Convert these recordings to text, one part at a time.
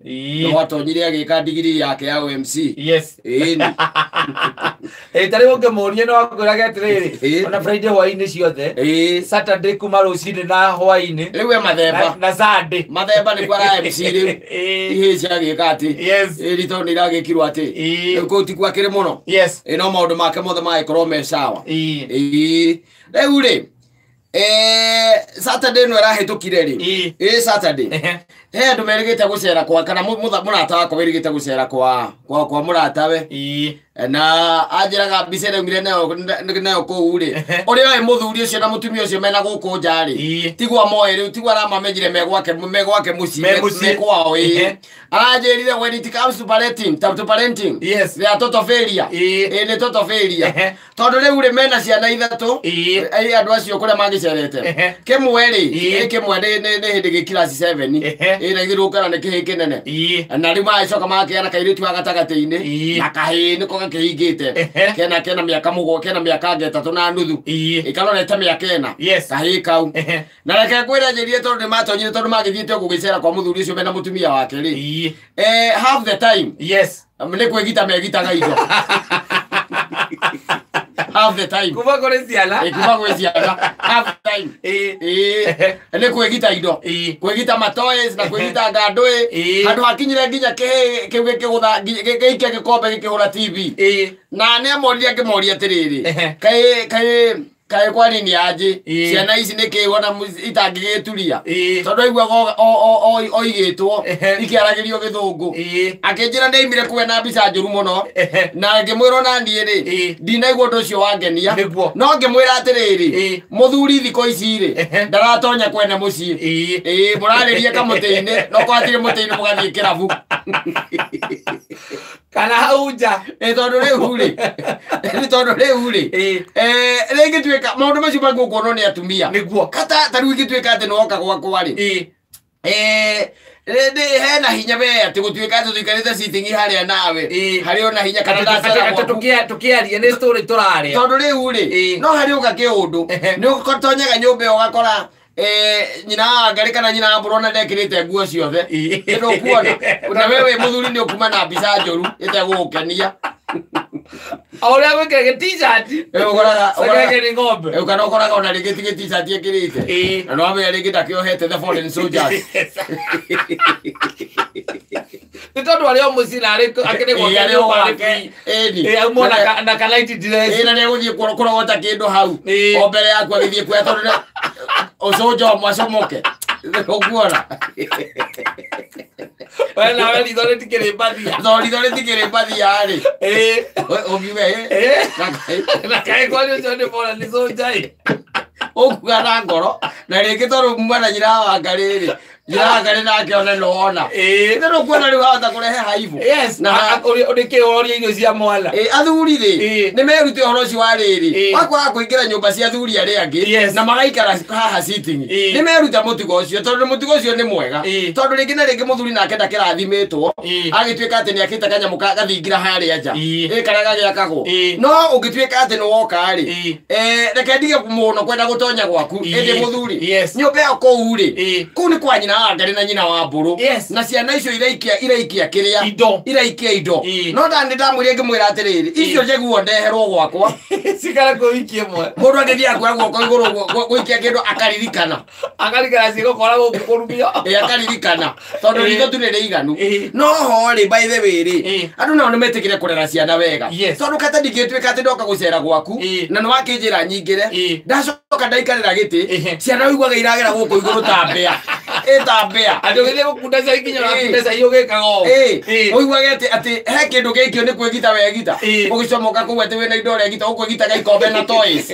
Ĩĩ. Nĩwatonyire agĩka ndigiri yake ya OMC. Yes. Ĩni. Ĩ tarĩ ũngĩmũria no akwĩrage atĩrĩrĩ, Ĩĩ. ona Friday hwaĩ-inĩ ciothe, Ĩĩ. Saturday kuma rũcinĩ na hwaĩ-inĩ Rĩu e mathemba. na Sunday. Mathemba nĩkuo ara MC rĩu. Ĩĩ. Ihĩĩ ciagĩka atĩ. Yes. Ĩĩ tondũ nĩ iragĩkirwo atĩ. Ĩĩ. Rĩu kũu tikuo akĩrĩ mũno. Yes. Ĩĩ no maũndũ make mothe magĩkorwo me sawa. Ĩĩ. Ĩĩ. Rĩu rĩ, Saturday ĩno ĩrahĩtũkire rĩ. Ĩĩ. Ĩĩ Saturday. Ehe. He andũ merĩgĩte gũcera kwa kana mũrata wakwa wĩrĩgĩte gũcera kwa mũratawe. Ĩĩ. Na anjĩraga mbica ĩrĩa aumire nayo kũu rĩ, ũrĩa oĩ mũthuri ũcio na mũtumia ũcio mena gũkũ nja rĩ, Ĩĩ. tiguo moĩ rĩu, tiguo aramamenyire me gwake mũciĩ, Me mũciĩ. me kwao ĩĩ. Ehe. Aranjĩrire when it comes to parenting, to parenting, Yes. they are total failure. Ĩĩ. Ĩĩ nĩ total failure. Ehe. Tondũ rĩu rĩ mena ciana ithatũ. Ĩĩ. Ĩĩ andũ acio kũrĩa magĩcerete. Ehe. Kĩmwe rĩ, Ĩĩ. ĩ kĩmwe nĩ hĩndĩ gĩ class 7. Ehe. Ĩĩ na ithuĩ rũkara nĩ kĩhĩĩ kĩnene. Ĩĩ. Na rĩu magĩcoka magakĩgĩa na kairĩtu ga gatagatĩ-inĩ Ĩĩ. na kahĩĩ nĩko gakĩhingĩte Ehe. kena mĩaka mũgwa kena mĩaka anga ĩtatũ na nuthu. Ĩĩ. Ĩkarorete mĩaka ĩna. Yes. Kahĩĩ kau. Ehe. Na reke ngwĩre njĩrie tondũ nĩmatonyire tondũ magĩthiĩte gũgĩcera kwa mũthuri ũcio mena mũtumia wake rĩ. Ĩĩ. Half the time Yes. nĩ kwĩgita megitaga indo. Half the time. Kuma kũrĩ ciana. Ĩ, kuma gwĩ ciana half the time. Ĩĩ. Ĩĩ nĩ kwĩgita indo. Ĩĩ. Kwĩgita matoys na kwĩgita ngandũĩ. Ĩĩ. Handũ hakinyire nginya kĩhĩĩ kĩu gĩkĩgũtha gĩikia gĩkombe gĩkĩhũra TV. Ĩĩ. Na nĩ amoririe akĩmoria atĩrĩrĩ, Ehe. kaĩ kaĩ kwa nini anjĩ Ĩĩ. ciana ici nĩ kĩ wona itangĩgĩturia Ĩĩ. tondũ aiguaga oigĩtwo Ehe. ikĩaragĩrio gĩthũngũ. Ĩĩ. Akĩnjĩra nĩaimire kuwe na mbica njũru mũno Ehe. na ngĩmwĩra ona niĩ rĩ Ĩĩ. ndinaigua ũndũ ũcio wangenia Nĩguo. no ngĩmwĩra atĩrĩrĩ Ĩĩ. mũthuri thikũ ici rĩ Ehe. ndaratonya kwene mũciĩ. Ĩĩ. Ĩĩ mũrarĩria kamũtĩ-inĩ no kwatirĩ mũtĩ-inĩ mũgathiĩ kĩrabu. Kana hau nja. Ĩ tondũ rĩu rĩ nĩ tondũ rĩu rĩ Ĩĩ. Rĩngĩ tuĩka maũndũ macio mangĩkuonwo nĩ atumia. Nĩguo. Kata ta rĩu ingĩtuĩka atĩ nĩwoka gwakwa rĩ, Ĩĩ. hena hinya we atĩ gũtuĩka atĩ tũikarĩte sitting harĩa nawe Ĩĩ. harĩ ona hinya kana ndacera Atĩ gwaku. tũkĩaria nĩ story tũraria. Tondũ rĩu rĩ Ĩĩ. no harĩ ũka kĩũndũ Ehe. nĩ ũtonyaga nyũmba ĩyo ũgakora nyina wa Ngarĩ kana nyina wa Mbũrũ ona ndekĩrĩte nguo ciothe. Ĩĩ. Nĩ ndũkuona na we wĩ mũthuri nĩ ũkuma na mbica njũru ĩtegũgũkenia. O ũrĩa gwĩkĩra gĩ t-shirt. Ĩ, Cageke nĩ ng'ombe. Kana ũkoraga ona rĩngĩ ti gĩ-t-shirt ekĩrĩte. Ĩĩ. Na nĩwamenya rĩngĩ ndakĩohete the fallen soldiers. Nĩ tondũ arĩ o mũciĩ na arĩ akĩrĩ Ĩĩ, gwake arĩ o nyũmba arĩ gwake. free. Ĩni. Ĩĩ, auma na ka night dress. Ĩĩ, na nĩegũthiĩ kũrogota kĩndũ hau Ĩĩ. o mbere yaku agĩthiĩ kuoya tondũ ũcũnja ũmwe acomoke. Ũkuona. We nawe ritho rĩtikĩrĩ mbathia. Tondũ ritho rĩtikĩrĩ mbathia rĩ. Ĩĩ. Ũngiuga ĩ. Ĩĩ. Na kaĩ- Na kaĩ kwani ũcio nĩ bora nĩ soldier ĩ. Ũkuga na ngoro na rĩngĩ tondũ muma na nyina wa Ngarĩ rĩ, nyina wa Ngarĩ nake ona nĩwona. Ĩĩ. Nĩ ndũkuona rĩu ahota kũrehe haibũ. Yes. Na Ũrĩkĩ ũroria irio cia mwana. Ĩ, athuri rĩ Ĩĩ. nĩ merute ũhoro ũcio wa rĩrĩ Ĩĩ. wakwaga kũingĩra nyũmba cia athuri arĩa angĩ Yes. na magaikara haha sitting. Ĩĩ. Nĩ merute mũtugo ũcio tondũ mũtugo ũcio nĩ mwega Ĩĩ. tondũ rĩngĩ na rĩngĩ mũthuri nake ndakĩrathimĩtwo Ĩĩ. agĩtuĩka atĩ nĩ akĩte kanyamũ gathingira harĩa nja Ĩĩ. ĩ karĩa gagĩakagwo Ĩĩ. no ũngĩtuĩka atĩ nĩ woka rĩ Ĩĩ. Reke ndige mũno kwenda gũtonya gwaku Ĩĩ. ĩndĩ mũthuri Yes. nyũmba ĩyo kũu rĩ Ĩĩ. kũu nĩ kwa nyina wa Ngarĩ na nyina wa Mbũrũ Yes. na ciana icio iraikia kĩrĩa Indo. iraikia indo Ĩĩ. no nda nĩ ndamwĩrire ngĩmwĩra atĩrĩrĩ icio njeguo ndeherwo gwakwa Cikare kũu wiki ĩmwe. mũndũ angĩthiĩ akuoya guoko igũrũ gũikia kĩndũ akaririkana. Akarikana cigũkora gũkũ kũrumio. Ĩ, akaririkana tondũ Ĩĩ. ritho tu nĩ rĩiganu. Ĩĩ. No ho rĩ by the way rĩ Ĩĩ. andũ nao nĩ metĩkĩre kũrera ciana wega Yes. tondũ kata ndingĩtuĩka atĩ ndoka gũcera gwaku Ĩĩ. na nĩ wakĩnjĩra nyingĩre Ĩĩ. ndacoka ndaikarĩra gĩtĩ Ĩĩ. ciana ũiguaga iragera gũkũ igũrũ ta mbĩa ĩ ta mbĩa. Andũ gĩthiĩ gũkunda cai nginya Ĩĩ. ũrakunda cai ũgĩkaga ũũ. Ĩ, Ĩĩ. ũiguage atĩ he kĩndũ gĩikio nĩ kwĩgita wegita Ĩĩ. ũgĩcomoka kũu atĩ wĩna indo ũregita ũkwĩgitaga ikombe na toys.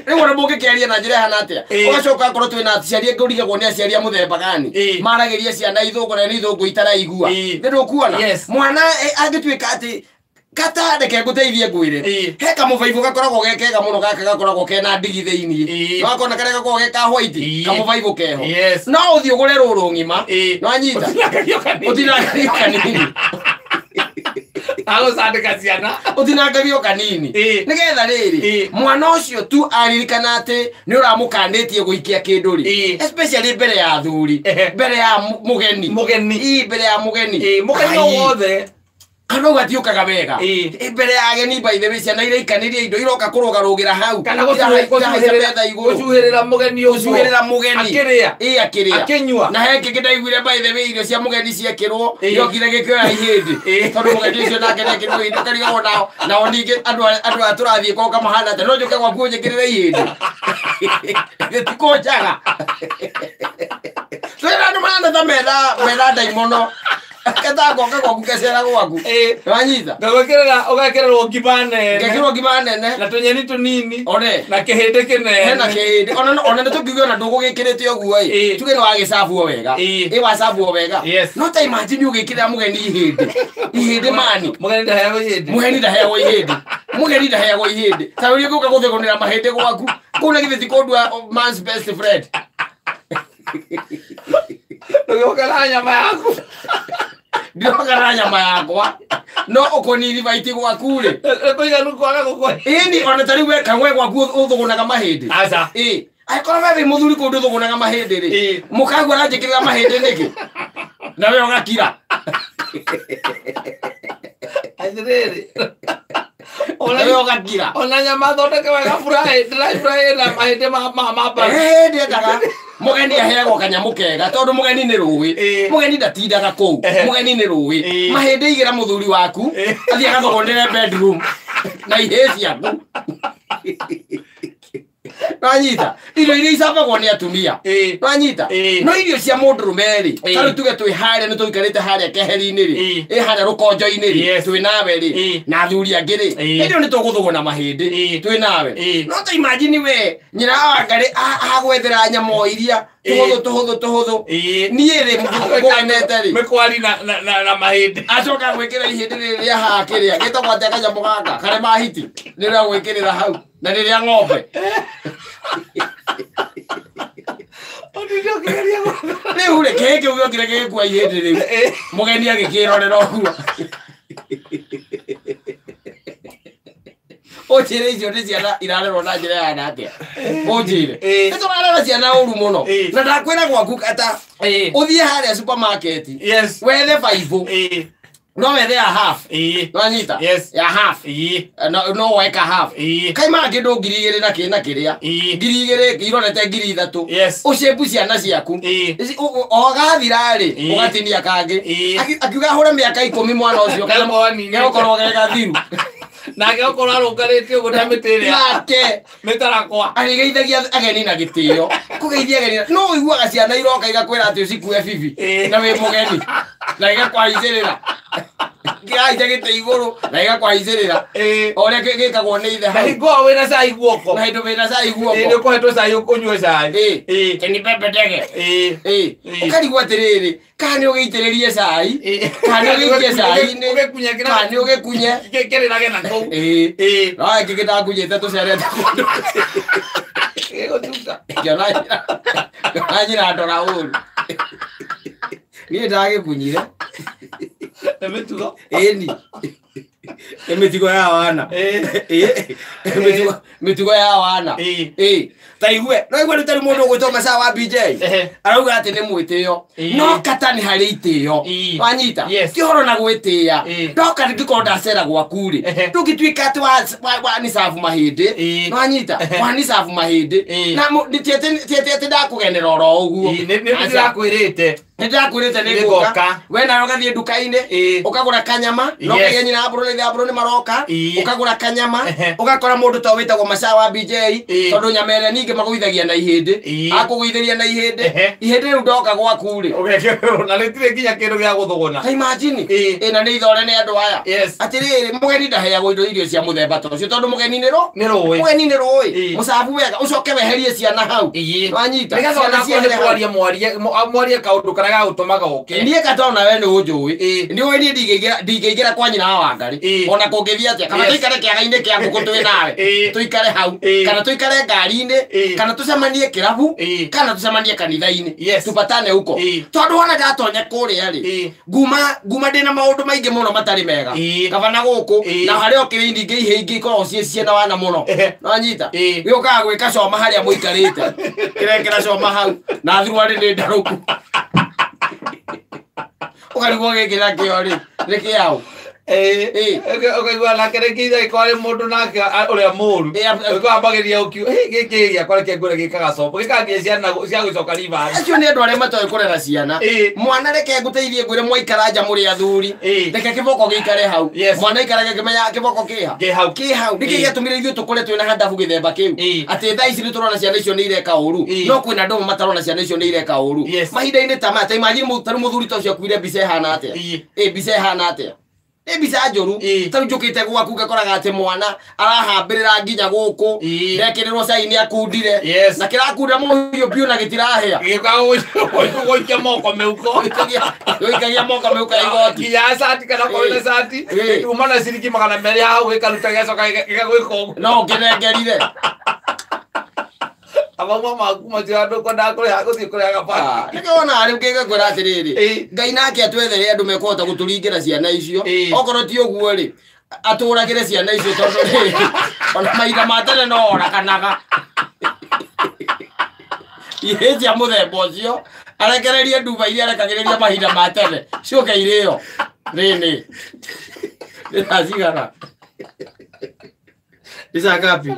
Rĩu ona mũngĩkĩaria na njĩra ĩhana atĩa Ĩĩ. ũgacoka akorwo twĩna aciari angĩ ũrigagwo nĩ aciari a mũthemba gani Ĩĩ. maragĩria ciana ithũngũ na nĩ ithũngũ itaraigua. Ĩĩ. Nĩ ndũkuona Yes. mwana angĩtuĩka atĩ kata reke ngũteithie ngwĩre Ĩĩ. he kamũbaibũ gakoragwo ge kega mũno gaka gakoragwo kena ndigi thĩiniĩ Ĩĩ. wakona karĩa gakoragwo ge ka white Ĩĩ. kamũbaibũ keho Yes. no ũthiĩ ũgũre rũrũ ng'ima Ĩĩ. no anyita Ũtinangagio kanini. ũtinangagio kanini. Agũcandĩka ciana. Ũtinangagio kanini. Nĩgetha rĩrĩ mwana ũcio tu aririkana atĩ nĩ ũramũkanĩtie gũikia kĩndũ rĩ, especially mbere ya athuri, mbere ya mũgeni. Mũgeni. Mbere ya mũgeni. Mũgeni o wothe. Kana ũgatiũkaga wega. Mbere ya ageni by the way ciana iraikanĩria indo iroka kũrũgarũgĩra hau. Kana gũcuhĩrĩra mũgeni ũguo. Gũcuhĩrĩra mũgeni. Akĩrĩa. Akĩrĩa. Akĩnyua. Na he kĩngĩ ndaiguire by the way irio cia mũgeni ciekĩrwo yokire gĩkĩoya ihĩndĩ. Tondũ mũgeni ũcio nake nĩekĩrwo ihĩndĩ ũkarigagwo nao. Nao ningĩ andũ aya tũrathiĩ kwao kamahana atĩa, no njũke gwaku ũnjĩkĩrĩre ihĩndĩ. Gĩtikũnjaga. Twĩna andũ mahana ta mena ndaimono. Ketagoka gwaku kecera gwaku. Wanyita. Ngagwĩkĩrĩra ũgekĩrĩrwo ngima nene. Ngekĩrwo ngima nene. Na tũnyeni tũnini. One. Na kĩhĩndĩ kĩnene. Hena kĩhĩndĩ. Ona nĩ tũkiuge ona ndũgũgĩkĩrĩte ũguo ĩ. Tuge nĩ wagĩcabuo wega. Ĩ wacabuo wega. No ta imagine ũgĩkĩrĩra mũgeni ihĩndĩ. Ihĩndĩ mani. Mũgeni ndaheagwo ihĩndĩ. Mũgeni ndaheagwo ihĩndĩ. Mũgeni ndaheagwo ihĩndĩ. Ta ũrĩa ũgũka gũthĩgũnĩra mahĩndĩ gwaku. Kũu na githĩ ti kũndua man's best friend. Ndũgĩũke na nyama yaku. Ndiroka na nyama yakwa. No ũkũnini baiti gwaku rĩ. Kũiganu kwaga gũkũ. Ĩni ona ta rĩu we kang'we gwaku ũthũgũnaga mahĩndĩ. Aca. Ĩ. Angĩkorwo we wĩ mũthuri kũndũ ũthũgũnaga mahĩndĩ rĩ. Mũkaguo aranjĩkĩrĩra mahĩndĩ nĩkĩ? Na we ũgakira. Atĩrĩrĩ. Ona ũgakira. Ona nyama thondeke wega fry, dry fry na mahĩndĩ ma mbaru. Ndiendaga. Mũgeni aheagwo kanyamũ kega tondũ mũgeni nĩ rũĩ. Mũgeni ndatindaga kũu. Mũgeni nĩ rũĩ. Mahĩndĩ igĩra mũthuri waku athiĩ agathũgũnĩre bedroom na ihĩ ciaku. Nwanyita. Irio iria icabagwo nĩ atumia. Nwanyita. No irio cia mũndũrũme rĩ, ta rĩu tuge twĩ harĩa nĩ tũikarĩte harĩa keheri-inĩ rĩ, ĩ harĩa rũkonjo-inĩ rĩ, twĩ nawe rĩ, na athuri angĩ rĩ, hĩndĩ ĩyo nĩ tũgũthũgũna mahĩndĩ twĩ nawe. No ta imagine we nyina wa Ngarĩ agwethera nyama o iria tũhũthũ tũhũthũ tũhũthũ. Niĩ rĩ mũgenete rĩ. Mĩkwari na mahĩndĩ. Acoka gwĩkĩra ihĩndĩ rĩrĩ rĩa haha kĩrĩa gĩtagwo atĩa kanyamũ gaka karĩa ma hiti nĩ rĩagwĩkĩrĩra hau na nĩ rĩa ng'ombe. Rĩu rĩ kĩhĩ kĩu gĩokire gĩgĩkua ihĩndĩ rĩu mũgeni agĩkĩrorera ũguo. Ũnjĩre icio nĩ ciana irarerwo na njĩra ya atĩa? Ũnjĩre. Nĩ tũrarera ciana ũru mũno. Na ndakwĩra gwaku ata ũthiĩ harĩa supermarket. Wethe baibũ. No wethe ya half. Nwanyita? Ya half. No weka half. Kaima kĩndũ 2000 na kĩna kĩrĩa. 2000 irorete 3000. Ũcembu ciana ciaku. O gathira rĩ ũgatinia kangĩ. Akiuga hũre mĩaka 10 mwana ũcio kana gegũkorwo ge gathiru. Nake okorwo arũngarĩte ũguo ta mĩtĩ ĩrĩa. Nake mĩtarakwa. Agĩgeithagia ageni na gĩtĩo. Kũgeithia ageni. No ũiguaga ciana iroka igakwĩra atĩ ũcikue bibi na wĩ mũgeni. Na igakwaicĩrĩra. Kĩhaica gĩtĩ igũrũ na igakwaicĩrĩra. O ũrĩa gĩkagwo nĩ ithe hau. Na hingo ĩyo wĩna cai guoko. Na hĩndĩ wĩna cai guoko. Nĩ ũkohetwo cai ũnyue cai. Keni pepe ndege. Ũkarigwo atĩrĩrĩ, kana nĩ ũgĩitĩrĩrie cai, kana nĩ ũgĩikie cai-inĩ, kana nĩ ũgĩkunye. Kĩrĩrage na kũu. No kĩngĩ ndakunyĩte tũcerete kũndũ. Gĩgũtuka. Ngĩona nyina ndora ũru. Niĩ ndagĩkunyire. Nĩ mĩtugo. Ĩni. Nĩ mĩtugo ya wana. Mĩtugo ya wana. Ta igue, no igue rĩu tarĩ mũndũ ũgwĩtwo Masaa wa BJ. Arauga atĩ nĩ mwĩtĩo. No kata nĩ harĩ itĩo. Wanyita? Ti ũhoro na gwĩtĩa. Ndoka ndingĩkorwo ndacera gwaku rĩ. Ndũngĩtuĩka atĩ wanicabu mahĩndĩ. Wanyita? Wanicabu mahĩndĩ. Na ti atĩ ndakũgenera oro ũguo. Nĩ ndĩrakwĩrĩte. Nĩ ndĩrakwĩrĩte nĩ ngũka. We nawe ũgathiĩ nduka-inĩ, ũkagũra kanyama, na ũkaiga nyina Abro na ithe Abro nĩ maroka, ũkagũra kanyama, ũgakora mũndũ ta wĩtagwo Masaa wa BJ, tondũ nyama ĩrĩa ningĩ magũithagia na ihĩndĩ, akũgũithĩria na ihĩndĩ, ihĩndĩ rĩu ndoka gwaku rĩ. Ũgekĩrwo na rĩtirĩ nginya kĩndũ gĩa gũthũgũna. Ta imagine. Ĩ na nĩ ithore nĩ andũ aya. Atĩrĩrĩ, mũgeni ndaheagwo indo irio cia mũthemba ta ũcio tondũ mũgeni nĩ rũĩ. Mũgeni nĩ rũĩ. Mũcabu wega, ũcoke weherie ciana hau. Wanyita? Nĩgetha Ciana ona ciehere hau. kwaria mwarie kaũndũ karĩa karĩa gagũtũmaga ũke. Niĩ kata ona we nĩ ũnjũĩ. Ĩĩ. Nĩ ũĩ niĩ ndingĩingĩra kwa nyina wa Wangari. Ĩĩ. Ona kũngĩthiĩ atĩa kana Yes. tũikare kĩaga-inĩ kĩa ngũkũ twĩ nawe. Ĩĩ. Tũikare hau. Ĩĩ. Kana tũikare ngari-inĩ. Ĩĩ. Kana tũcemanie kĩrabu. Ĩĩ. Kana tũcemanie kanitha-inĩ. Yes. Tupatane huko. Ĩĩ. Tondũ wona ndatonya kũrĩa rĩ. Ĩĩ. Nguma ndĩna maũndũ maingĩ mũno matarĩ mega. Ĩĩ. Gabana gũkũ Ĩĩ. na harĩa ũkĩrĩ ingĩ ihĩ ingĩ ikoragwo ciĩ ciĩna wana mũno. Ehe. Nĩwanyita? Ĩĩ. Gĩũkaga gwĩka coma harĩa mũikarĩte. Kĩrekĩra coma hau na thuruarĩ nĩ ndarũku. Ũkarigwo gĩkĩ nakĩo rĩ nĩ kĩaũ. Ĩĩ. Ĩĩ. Ũkaigua nake rĩngĩ ithe angĩkorwo arĩ mũndũ nake ũrĩa mũru. Ĩĩ, Ũkaigua ambagĩrĩria ũkiuga, "Hĩ, gĩkĩ gĩakwa reke ngwĩre gĩkaga cobo." Gĩkaga nginya ciana cia gũcoka ribani. Acio nĩ andũ arĩa matoĩ kũrera ciana. Ĩĩ. Mwana reke ngũteithie ngwĩre mwaikara nja mũrĩ athuri. Ĩĩ. Reke kĩboko gĩikare hau. Yes. Mwana aikarage akĩmenyaga kĩboko kĩ ha. Kĩ hau. Kĩ hau. Nĩkĩ Ĩĩ. gĩatũmire ithuĩ tũkũre twĩna handabu gĩthemba kĩu? Ĩĩ. Atĩ thaa ici nĩtũrona ciana icio nĩ ireka ũru. Ĩĩ. No kwĩna andũ amwe matarona ciana icio nĩ ireka ũru. Yes. Mahinda-inĩ ta maya, ta imagine tarĩu mũthuri ta ũcio akuire mbica ĩhana atĩa? Ĩĩ. Ĩĩ, mbica ĩhana atĩa? Nĩ mbica njũru. Ĩĩ. Tarĩu njũkĩte gwaku ngakoraga atĩ mwana arahambĩrĩra nginya gũkũ. Ĩĩ. Ndekĩrĩrwo cai nĩ akundire. Yes. Na kĩrakunda mũhiũ biũ na gĩtirahĩa. Gĩũkaga gũikia moko mĩhuko. Gũikagia moko mĩhuko ya igoti. Nginya cati kana korwo na cati. Ĩĩ. Uma na ciringi 200 hau gĩkaruta gĩgacoka gĩgagwĩka ũguo. No ũkĩnengerire. Amauma maku macio andũ kwendaga kũrĩha gũthiĩ kũrĩhaga baki. Nĩkĩo wonaga rĩu ngĩkwĩra atĩrĩrĩ. Ĩĩ. Ngai nake atwethere andũ mekũhota gũtũringĩra ciana icio. Ĩĩ. Okorwo ti ũguo rĩ, atũragĩre ciana icio tondũ rĩ, ona mahinda ma tene no orakanaga. Ihĩ cia mũthemba ũcio arekererie nduba iria arekagĩrĩria mahinda ma tene ciũke irĩo. Rĩnĩ. Nĩ thaa cigana? Nĩ saa ngapi?